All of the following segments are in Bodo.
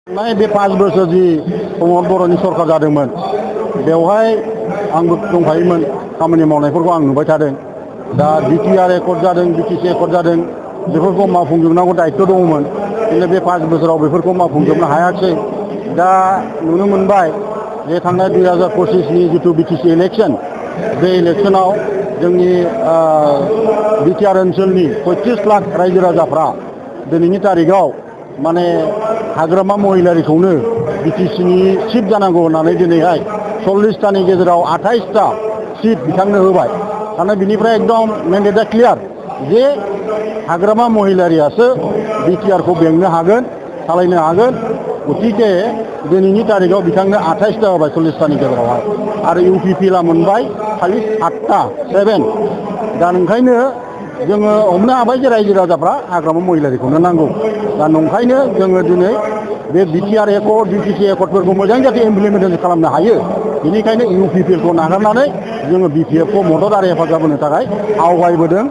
बे 5 बोसोर जि प्रमद बर'नि सरकार जादोंमोन बेवहाय आंबो दंफायोमोन खामानि मावनायफोरखौ आं नुबाय थादों। दा बिटिआर एकर्ड जादों, बिटिसि एकर्ड जादों, बेफोरखौ मावफुंजोबनांगौ दायित्व दङमोन। खिन्थु बे 5 बोसोराव बेफोरखौ मावफुंजोबनो हायाखिसै। दा नुनो मोनबाय जे थांनाय 2025नि जिथु बिटिसि इलेक्सन, बे इलेक्सनाव जोंनि बिटिआर ओनसोलनि 35 लाख रायजो राजाफ्रा दिनैनि तारिखाव माने हाग्रामा महिलारिखौनो बिटिसिनि चिफ जानांगौ होननानै दिनैहाय 40टानि गेजेराव 28टा सिट बिथांनो होबाय। दाना बिनिफ्राय एकदम मेन्डेटआ क्लियार जे हाग्रामा महिलारियासो बिटिआरखौ बेंनो हागोन, सालायनो हागोन। गतिके दिनैनि तारिखाव बिथांनो 28टा होबाय 40टानि गेजेरावहाय, आरो इउपिपिएलआ मोनबाय खालि 7टा 7। दा ओंखायनो जोङो हमनो हाबाय जे रायजो राजाफ्रा हाग्रामा महिलारिखौनो नांगौ। दा नंखायनो जोङो दिनै बे बिटिआर एकर्ड, बिटिसि एकर्डफोरखौ मोजां जाहाथे इमप्लिमेन्टेसन खालामनो हायो, बेनिखायनो इउपिपिएलखौ नागारनानै जोङो बिपिएफखौ मदद आरो हेफाजाब होनो थाखाय आवगायबोदों।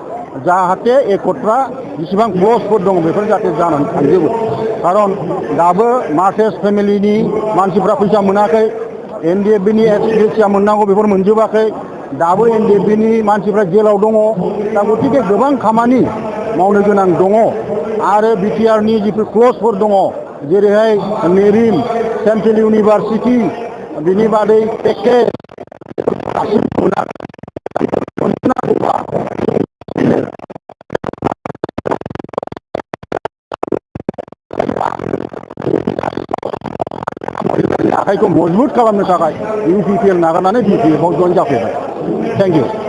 जाहाथे एकर्डफ्रा जेसेबां क्लजफोर दङ बेफोर जाहाथे जानानै थांजोबो। खारन दाबो मार्टेस फेमिलिनि मानसिफ्रा फैसा मोनाखै, एनडिएफबिनि एक्स-ग्रेसिया मोननांगौ बेफोर मोनजोबाखै, दाबो एनडिएफबिनि मानसिफ्रा जेलाव दङ। दा गतिके गोबां खामानि मावनो गोनां दङ। आरो बिटिआरनि जिफोर क्लजफोर दङ, जेरैहाय मेरिन, सेन्ट्रेल इउनिभारसिटि, बिनि बादै पेकेज आखाइखौ मजबुत खालामनो थाखाय इउपिपिएल नागारनानै बिपिएफआव जइन जाफैबाय। Thank you.